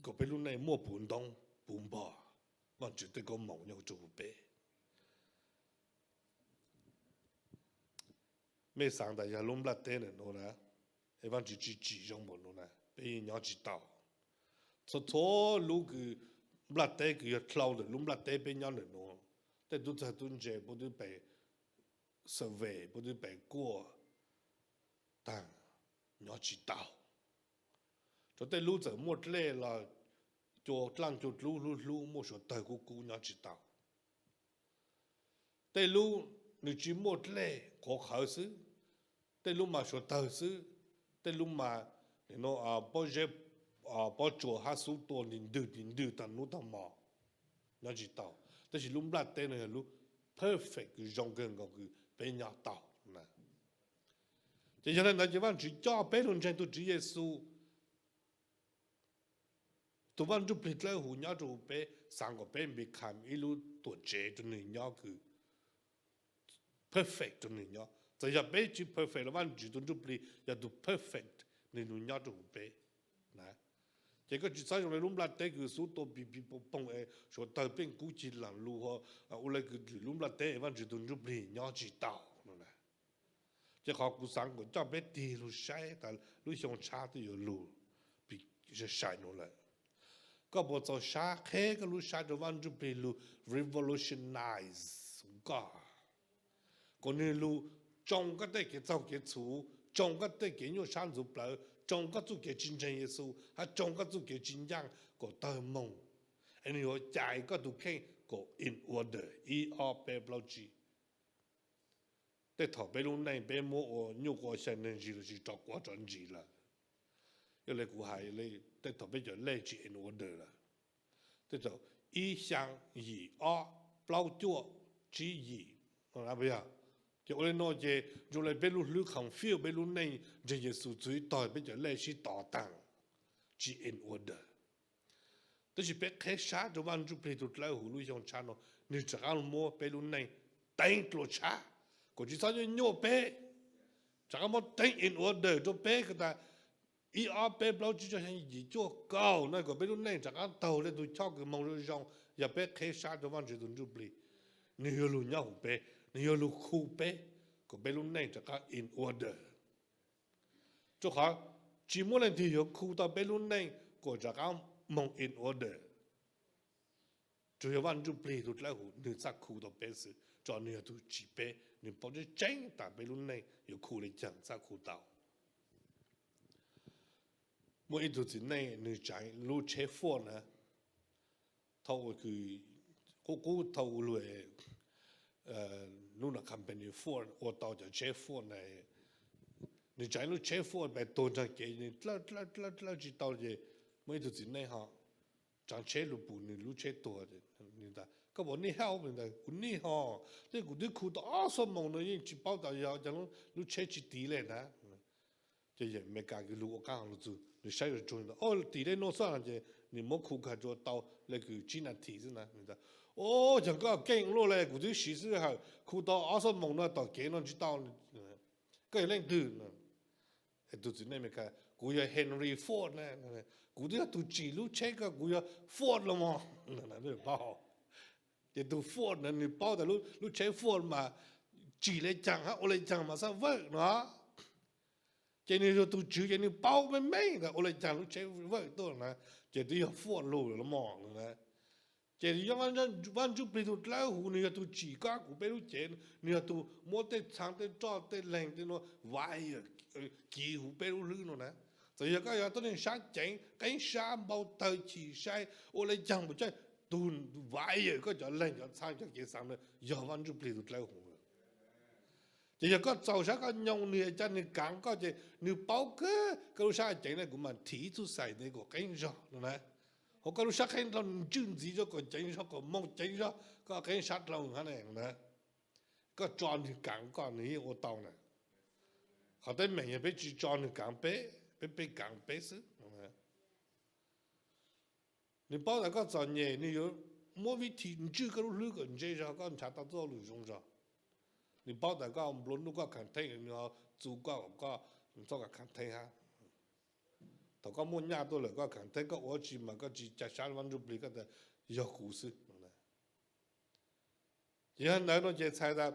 kom peb lub neej muaj puv ntoob puv npog Vaajtswv tej koob hmoov nyob rua huv peb. Mej xaav tas yog lub nplaj teb ntawm nuav na, es Vaajtswv tsi tsim zoo npaum nuav na peb yeej nyob tsis tau. Txhua txhua lub kws, nplaj teb kws yog dlhau ntawm lub nplaj teb peb nyob ntawm nuav, tej tub txawg tub ntse puab twb pem survey, puab twb pem kuaj taag, nyob tsis tau. Rua tej lub txawm muaj dlej los cua dlaaj cua dlub hlub hlub muaj suav tawg kub kub nyob tsis tau. Tej lub nwg tsi muaj dlej qhuav qhawv xwb, tej lub mas suav tawg xwb, tej lub mas pob zeb pob tsuas hab xub tua nti ntwg nti ntwg taag nub taag mo, nyob tsis tau. Tab sis lub nplaj teb no yog lub perfect kws zoo kawg nkaus kws peb nyob tau na. Ces yog le ntawd ces Vaajtswv coj peb lug ntseeg tug Tswv Yexus, tug Vaaj Ntsuj Plig dlawb huv nyob rua huv peb, xaav kom peb become ib lub tuam tsev rua nwg nyob kws perfect rua nwg nyob. Txawm yog peb tsi perfect los Vaajtswv tug Ntsuj Plig yog tug perfect, nwg lug nyob rua huv peb na. Ces koj tsi txhob zoo le lub nplaj teb kws xub tua pis pis poog poog es suav tawg peej kub cig laag lug, ua le kws lwm lub nplaj teb es Vaajtswv tug Ntsuj Plig nyob tsis tau no na. Ces qhov kuv xaav kom coj peb tig lug saib tas lub xyoo tshab twb yuav lug, pib sai sai nuav lawm. Koj puas txaus sab qheb koj lub sab rua Vaaj Ntsuj Plig lug revolutionize koj, kom nwg lug tsoo koj tej kev txaug kev txhum, tsoo koj tej kev nyuaj sab ntxuv plawv, tsoo koj txuj kev tsi ntseeg Yexus hab tsoo koj txuj kev tsi ncaaj kom tawg moog, es nwg yuav cais koj tug kheej kom in order ib ob peb plaub tsib. Tej thaum peb lub neej peb muab ua nyuaj quas xyaw neeg ntsis lossis rov quav rov ntsis lawm. Yog li kuv hais li, tej thaum peb cov lej tsis in order lawm. Tej thaum ib xyaa, yim ob, plaub cuaj, tsib yim, yog. Ces ua li no ces zoo li peb lub hlwb confuse peb lub neej ntseeg Yexus txug ib tog, peb cov lej sib tov taag, tsis in order. Tab sis peb qheb sab rua Vaaj Ntsuj Plig tug dlawb huv lub xyoo tshab no, nwg rov qaab muab peb lub neej teeb dlua tshab, kuas tsis txhob nyuaj nyuaj peb, rov qaab muab teeb in order rua peb ko tas ib ob peb plaub tsib rau xyaa yim cuaj kaum no, kuas peb lub neej rov qaab taug le tug choj kws moog zoo zoo. Yog peb qheb sab rua Vaajtswv tug Ntsuj Plig, nwg yuav lug nyob huv peb, nwg yuav lug khu peb, kuas peb lub neej rov qaab in order. Rua qhov tsis muaj leej twg yuav khu tau peb lub neej kuas rov qaab moog in order. Tsuas yog Vaaj Ntsuj Plig tug dlawb huv nwg txhaj khu tau peb xwb, tso nwg yog tug tsim peb, nwg paub tseeb tseeb tas peb lub neej yuav khu le caag txhaj khu tau. Muaj ib tug txiv neej nwg tsaav lub tsheb Ford na, thaum qub qub thaum lug lub no company Ford ua tau cov tsheb Ford na, nwg tsaav lub tsheb Ford pes tuag nraag kev, nwg dlawb dlawb dlawb dlawb tsis tau ces muaj ib tug txiv neej ho tsaav tsheb lug pum nwg lub tsheb tuag. Nwg tas koj puas need help? Nwg tas kuv need ho, tab kuv twb khu tau ob xuab moos no yeej tsis paub tas yog caag lub tsheb tsis tiv le na. Ces yawm Amelikas kws lug ua qaab lug txug, nwg saib tsuag tsuag tas tiv le nuav xwb ces nwg muab khu kag rua tau le kws tsib nas this xwb na. Nwg tas o, caag koj keej luaj le, kuv twb siv sij hawm khu tau ob xuab moos no tom kev no tsis tau. Koj yog leej twg? Tug txiv neej Amelikas, kuv yog Henry Ford na. Kuv twb yog tug tsim lub tsheb koj, kuv yog Ford los mog. Ces tug Ford na nwg paub tas lub tsheb Ford mas tsim le caag hab ua le caag mas xab vawm no. Ces nwg yog tug tswv ces nwg paub meej meej tas ua le caag lub tsheb vawm tuaj na, ces twb yog Ford lug lawm los mog. Ces Vaaj Ntsuj Plig tug dlawb huv nwg yog tug tsim koj kuv peb lub cev, nwg yog tug muab tej txhaav tej roj tej leeg tej nuav wire kiv huv peb lub hlwb no na. Txawm yog koj yog tuab neeg sab ceev, qeeb sab, npau tawg, chim sai, ua le caag npaum caag, tug wire koj cov leeg cov txhaav cov kev xaav na yog Vaaj Ntsuj Plig tug dlawb huv. Ces yog koj txaus sab koj nyoo nwg, ca nwg kaav koj ces nwg paub kawg koj lub sab ceev na, kuv mas thim ib txuj xais ntawd kom qeeb zog no na. Hos koj lub sab qeeb dlhau nwg ntswj ntxiv zog kom ceev zog kom moog ceev zog koj qeeb sab dlhau hab na. Koj tso nwg kaav koj nwg yeej ua tau na. Qhov teeb meem yog peb tsis tso nwg kaav peb, peb peb kaav peb xwb. Nwg paub tas koj txom nyem nwg yuav muab vib thim ntswj koj lub hlwb kom ntse zog koj nrhav tau txoj lus zoo zog. Nwg paub tas koj nplua nuj koj khav theeb nwg ho txu koj kom koj txhob khav theeb hab. Thaum koj muaj nyaj tuaj lawm koj khav theeb koj ua tsi mas koj tsis ca sab Vaaj Ntsuj Plig koj tas yog kuv xwb. Ces yog ntawd no ces txhais tas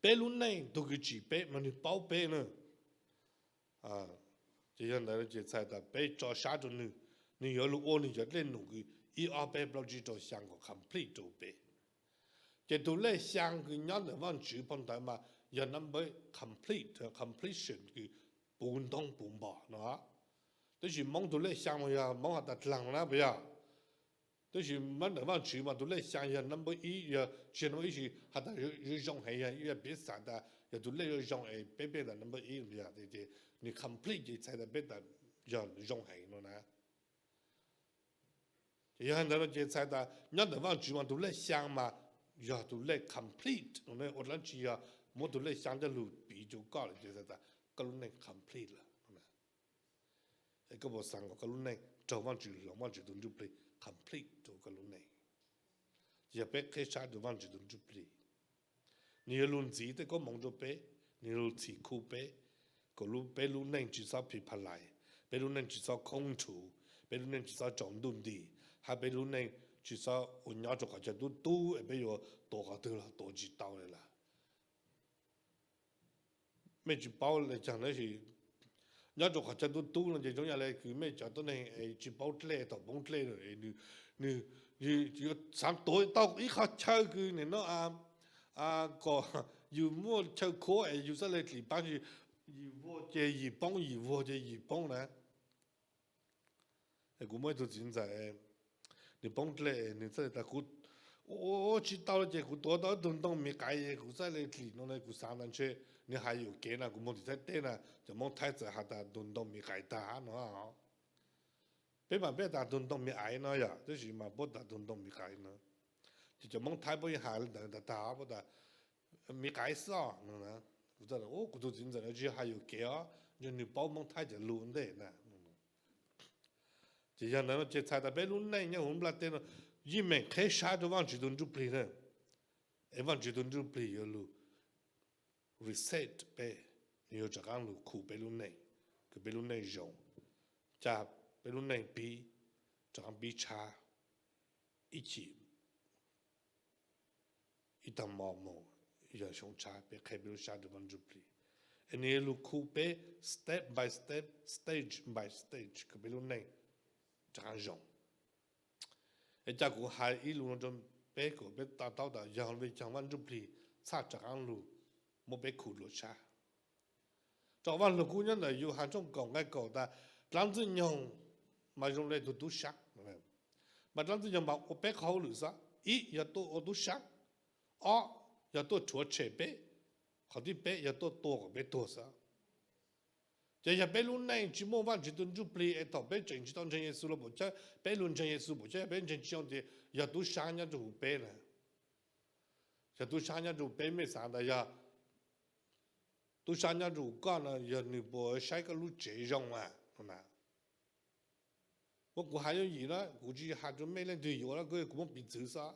peb lub neej tug kws tsim peb mas nwg paub peb na. Ces yog ntawd no ces txhais tas peb tso sab rua nwg, nwg yuav lug ua nwg cov dlej num kws ib ob peb plaub tsib rau xyaa kom complete rua peb. Ces tug lej xyaa kws nyob ntawm Vaajtswv phau ntawv mas yog number complete, completion kws puv ntoob puv npo no. Tab sis Moob tug lej xyaa mas yog Moob has tas dlaag na puas yog? Tab sis nyob ntawm Vaajtswv mas tug lej xyaa yog number ib, yog tsis yog number ib, has tas zoo heev, yog piv xam tas yog tug lej zoo zoo es peb peb tas number ib, nwg complete ces txhais tas peb tas yog zoo heev no na. Ces yog ntawd no ces txhais tas nyob ntawm Vaajtswv mas tug lej xyaa mas yog tug lej complete no, ua dlaab tsi yog muab tug lej xyaa coj lug piv rua koj lawm ces txhais tas koj lub neej complete lawm. Es koj puas xaav kom koj lub neej raug Vaajtswv hloov, Vaajtswv tug ntsuj plig complete rua koj lub neej? Yog peb qheb sab rua Vaajtswv tug ntsuj plig, nwg yuav lug ntxiv tej koob moov rua peb, nwg yuav lug txhim khu peb, kom peb lub neej tsis txhob phi pha lais, peb lub neej tsis txhob khoob nrhuv, peb lub neej tsis txhob tsaus ntuj nti, hab peb lub neej tsis txhob ua nyob rua qhov chaw tub tub es peb yuav tuav qhov twg los tuav tsis tau li lawm. Mej tsis paub le caag tab sis nyob rua qhov chaw tub tub no ces zoo yam le kws mej cov tuab neeg es tsis paub dlej, thaum poob dlej nwg, nwg yuav xaav tuav tau ib qhov chaw kws nim no kom yus muaj chaw khuab es yus txhaj le dlim paab, yim vuag ces yim poob, yim vuag ces yim poob na. Kuv muaj ib tug txiv ntxawm, nwg poob dlej, nwg txhaj le tas kuv ua tsis tau ces kuv tuav tau ib tug ntoo miv qaiv, kuv txhaj le dlim no, kuv xaav tas ntshe Nws hais yuam kev no, kuv mus tim Thaib teb na, cov Hmoob Thaib txawm has tas tus ntoo mi qais tag no. Peb mas peb tas tus ntoo mi qais no yom, tab sis mas puab tas tus ntoo mi qais no. Ces cov Hmoob Thaib puab yeej hais li ntawd tag tag, puab tas mi qais xwb os no. Kuv, kuv tus txiv ntxawm no tsis yog hais yuam kev os, nws paub Hmoob Thaib cov lus ntej na. Ces yog ntawd no ces txhais tas peb lub neej nyob huv nplaj teb no yeej meem qheb sab rau Vaajtswv tus Ntsujplig na. Es Vaajtswv tus Ntsujplig yuav lug reset peb, nws yuav rov qaab lug khu peb lub neej, kws peb lub neej zoo, ca peb lub neej pib, rov qaab pib tshab ib chim ib tag mo moog, yog xyoo tshab peb qheb peb lub sab rua Vaajtswv Ntsujplig. Es nws yuav lug khu peb step by step, stage by stage kws peb lub neej rov qaab zoo. Es ca kuv has ib lus no rua peb kom peb to taub tas yog vim caag Vaajtswv Ntsujplig txhaj rov qaab lug muab peb khu dlua sab. Rua Vaaj Lug Kub nyob ntawm Yauhas tshooj kaum nqai kaum tas dlaab Ntxwg Nyoog mas zoo le tug tub saab, mas dlaab Ntxwg Nyoog mas ua peb qhov hauj lwm xwb. Ib, yog tuaj ua tub saab. Ob, yog tuaj rhuav tshem peb. Qhov thib peb yog tuaj tua kom peb tuag xwb. Ces yog peb lub neej tsis muaj Vaajtswv tus Ntsujplig es thaum peb tseem tsis tau ntseeg Yexus los pum chawb, peb lug ntseeg Yexus pum chawb, peb ntseeg tsis zoo ces yog tub saab nyob rua huv peb na. Yog tub saab nyob rua huv peb, mej xaav tas yog tub saab nyob rua huv koj no yog nws puas saib koj lub tsev zoo a no na. Muab kuv has yooj yim na, kuv tsis has rua mej leej twg yuav na, kuv muab piv txwv xwb.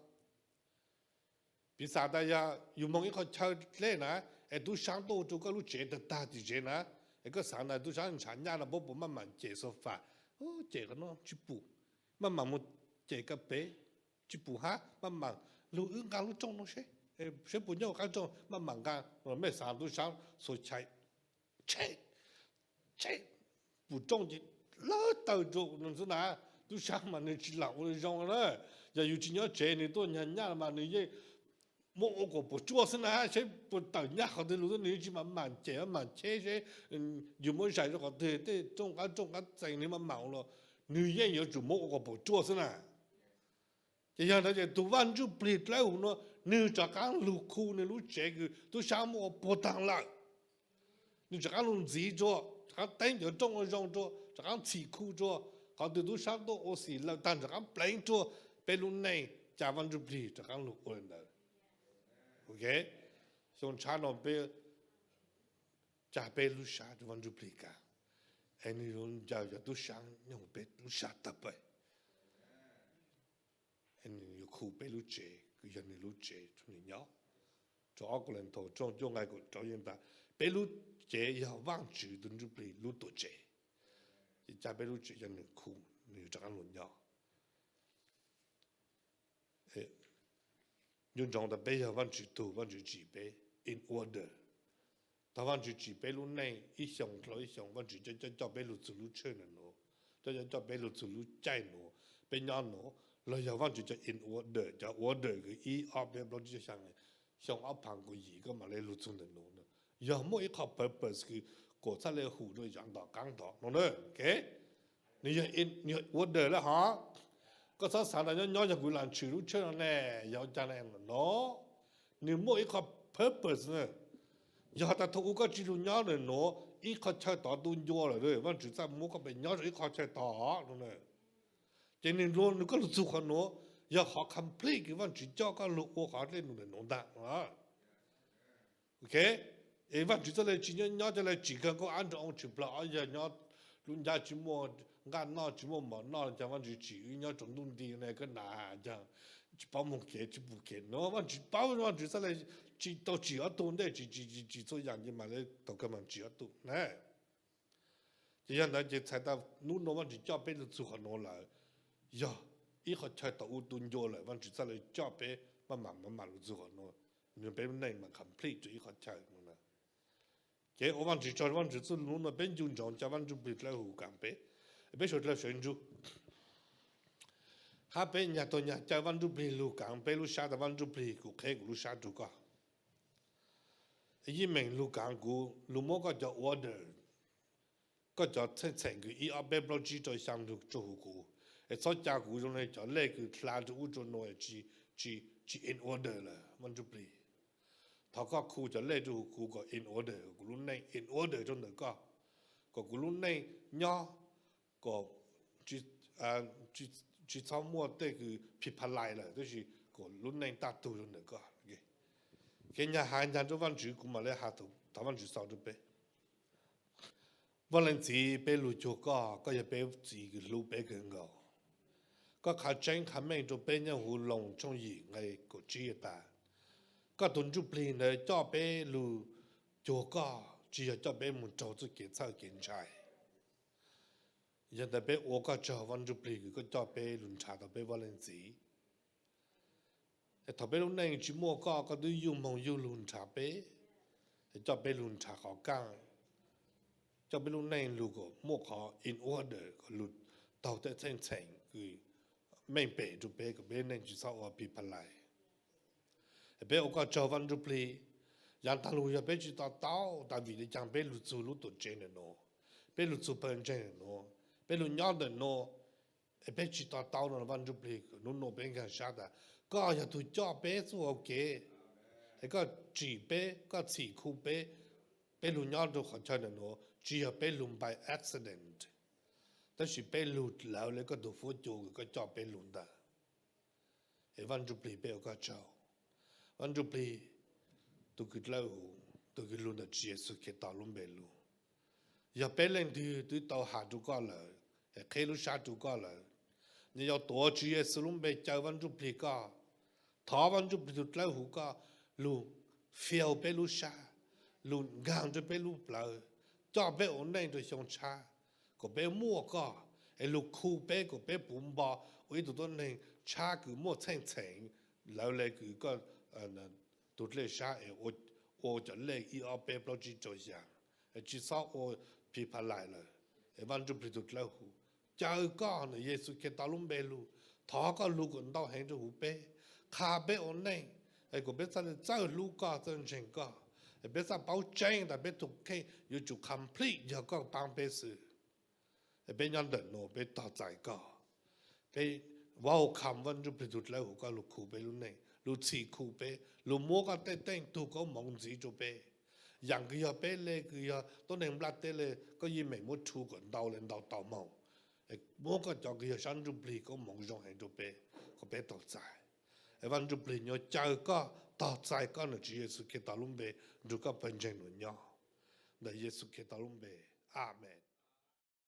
Piv xam tas yog yus moog ib qho chaw dleb na, es tub saab tuaj ua rua koj lub tsev tag tag tim tsev na, es koj xaav tas tub saab ntshav nyaj no puab puas maj mam cem sofa, cem qhov no tsis pum, maj mam mus cem kaaj pev, tsis pum hab, maj mam lug wb nqaa lub rooj no seb, seb puas nyob qaab rooj, maj mam nqaa. Mej xaav tub saab xuas chais tshem, tshem pum rooj ces lawv taw rua nws xwb na. Tub saab mas nws tsis lam ua zoo na. Yog yus tsis nyob tsev nws tuaj nyag nyaj mas nws yeej muab ua kom puas tsuaj xwb na, seb puas tawm nyaj qhov twg lug xwb, nws yeej tsis mam mam cem mam cheb seb yus muab zais rua qhov twg, tej rooj qab rooj qab txees nws mam mam ua los nws yeej yuav tsum muab ua kom puas tsuaj xwb na. Ces yog ntawd ces tug Vaaj Ntsuj Plig dlawb huv nuav, nwg rov qaab lug khu nwg lub tsev kws tub saab muab ua puag taag lawm. Nwg rov qaab lug ntxiv rua, rov qaab teeb cov rooj ua zoo rua, rov qaab txhim khu rua, qhov twg tub saab tuaj ua xim lawm taag rov qaab pleev rua, peb lub neej ca Vaaj Ntsuj Plig rov qaab lug ua li ntawd. Ok, xyoo tshab no peb ca peb lub sab rua Vaaj Ntsuj Plig kag, es nwg yuav ncaws cov tub saab nyob huv peb lub sab tag pab. Nwg yuav khu peb lub tsev kws yog nwg lub tsev rua nwg nyob. Rua ob Kauleethaus tshooj cuaj nqai kaum rau yeej tas peb lub cev yog Vaajtswv tug Ntsuj Plig lub tuam tsev, ces ca peb lub tsev coj nwg khu, nwg yuav rov qaab lug nyob. Nco ntsoov tas peb yog Vaajtswv tug, Vaajtswv tsim peb in order. Thaum Vaajtswv tsim peb lub neej ib xyoos dlhau ib xyoos, Vaajtswv coj coj coj peb lug txug lub tsheb ntawm nuav, coj coj coj peb lug txug lub caij nuav, peb nyob nuav, los yog Vaajtswv cov in order, cov order kws ib ob peb plaub tsib xyaa, xyoo ob phav kaum yim koj mam le lug txug ntawm nuav. Yog muaj ib qho purpose kws kuas txhaj le hum rua yav tom qaab tom no na. Nwg yog, nwg yog order lawm hov. Koj txhob xaav tas nyob nyob yog kuv lam tshwm lub tsheb no ne, yog ua caag ne no. Nwg muaj ib qho purpose na. Yog tas thaum u koj tsis lug nyob ntawm nuav, ib qho chaw tod tu ncua lawm, Vaajtswv txhaj muab koj pes nyob rua ib qho chaw tod no. Ces nwg lug, nwg koj lug txug qhov nuav, yog qhov complete kws Vaajtswv coj koj lug ua qhov dlej num ntawm nuav ntag. Ok, es Vaajtswv txhaj le tsis nyob nyob coj le tsim kawg nkaus ab nroo oo tshwm plaws ob yawg nyob lub ncaj tsis muaj nqaj noj tsis muaj mov noj, caag Vaajtswv tsim wb nyob tsaus ntuj nti ne koj na, caag tsis paub moog kev tsis pum kev no. Vaajtswv paub, Vaajtswv txhaj le tsis tau tsim ob tug ntej, tsis tsim txhua yaam ces mam le tau kawg mam tsim ob tug na. Ces yog ntawd ces txhais tas nub nua Vaajtswv coj peb lug txug qhov nuav lawm, yog ib qho chaw tom u tu ncua lawm, Vaajtswv txhaj le coj peb maj mam maj mam lug txug qhov nuav, nwg peb lub neej mam complete rua ib qho chaw no. Ces ua Vaajtswv tsaug, Vaajtswv txuj lug nub nua peb ncu ntsoov ca Vaaj Ntsuj Plig dlawb huv kaav peb, peb suav dlawg sawv ntsug hab peb nyag taug nyag ca Vaaj Ntsuj Plig lug kaav peb lub sab tas Vaaj Ntsuj Plig kuv qheb kuv lub sab rua koj. Yeej meem lug kaav kuv, lug muab koj cov order, koj cov txheej txheem kws ib ob peb plaub tsib rau xyaa lug rua huv kuv, es txhob ca kuv zoo le cov lej kws hla rua ub rua nuav, tsis, tsis in order lawm Vaaj Ntsuj Plig. Thov koj khu cov lej rau kuv kom in order, kom kuv lub neej in order rau ntawm koj, kom kuv lub neej nyob, kom tsis txhob muaj tej kws phim pha lais lawm, tab sis kom lub neej tab tug rau ntawm koj. Kev nyag hais nyag rau Vajtswv, kuv mam li hais, thov Vajtswv xaus rau peb. Vaj Leej Txiv, peb lug cuag koj, koj yog peb txiv kws hlub peb kawg nkaus. Koj qha tseeb qha meej rau peb nyob huv Loos tshooj yim nqe kaum tsib tas, koj tug Ntsujplig ntawd coj peb lug cuag koj, tsis yog coj peb moog raug txuj kev txhawj kev ntshai. Yog ntawd peb ua koj tsaug Vaj Ntsujplig kws koj coj peb lug nrhav tau peb Vaj Leej Txiv. Thaum peb lub neej tsis muaj koj, koj twb yuj moog yuj lug nrhav peb, coj peb lug nrhav qhov kaj, coj peb lub neej lug kom muaj qhov in order, kom lug taug tej txheej txheem kws meej pem rau peb, kom peb neej tsis txhob ua phim pha lais. Peb ua koj tsaug Vaj Ntsujplig. Yav taag lug yog peb tsis to taub tas vim le caag peb lug txug lub tuam tsev ntawm nuav, peb lug txug pawg ntseeg ntawm nuav, peb lug nyob ntawm nuav, es peb tsis to taub no Vaj Ntsujplig, nub nua peb nkaag sab tas koj yog tug coj peb txuj hau kev, es koj tsim peb, koj txhim khu peb. Peb lug nyob rau qhov chaw ntawm nuav tsis yog peb lug by accident, tab sis peb lug lawv le koj tug fuab cua kws koj coj peb lug ntawd. Es Vaj Ntsujplig, peb ua koj tsaug. Vaj Ntsujplig, tug kws dlawb huv, tug kws lug ntawm Tswv Yexus Khetos lub npe lug, yog peb leej twg twb tau has rau koj lawm, es qheb lub sab rau koj lawm, nyias yuav tuav Tswv Yexus lub npe caw Vaj Ntsujplig koj, thov Vaj Ntsujplig tug dlawb huv koj lug fill peb lub sab, lug nkaag rau peb lub plawv, coj peb ua neej rau xyoo tshab, kom peb muaj koj, es lug khu peb kom peb puv npo ua ib tug tuab neeg tshab kws muaj txheej txheem, lawv le kws koj tug dlej sab es ua cov lej ib ob peb plaub tsib rau xya, es tsis txhob ua phim pha lais lawm. Es Vaj Ntsujplig tug dlawb huv, caw koj ntawm Yexus Khetos lub npe lug, thov koj lug kom ntau heev rau huv peb, qha peb ua neej, es kom peb txhaj le txawj hlub koj, txawj ntseeg koj, es peb txhaj paub tseeb tas peb tug kheej yuav tsum complete yog koj paab peb xwb. Es peb nyob ntawm nuav peb tog txais koj, peb welcome Vaj Ntsujplig tug dlawb huv koj lug khu peb lub neej, lug txhim khu peb, lug muab koj tej teej tug koob moov ntxiv rau peb. Yaam kws yog peb le kws yog tuab neeg nplaj teb le, koj yeej meem muab rhu kom ntau le ntau tau moog. Muab koj cov kws yog sab ntsuj plig koob moov zoo heev rau peb, kom peb tog txais. Es Vaj Ntsujplig nyuav caw koj tog txais koj ntawm Tswv Yexus Khetos lub npe nrug koj pawg ntseeg nuav nyob. Ntawm Yexus Khetos lub npe, amees.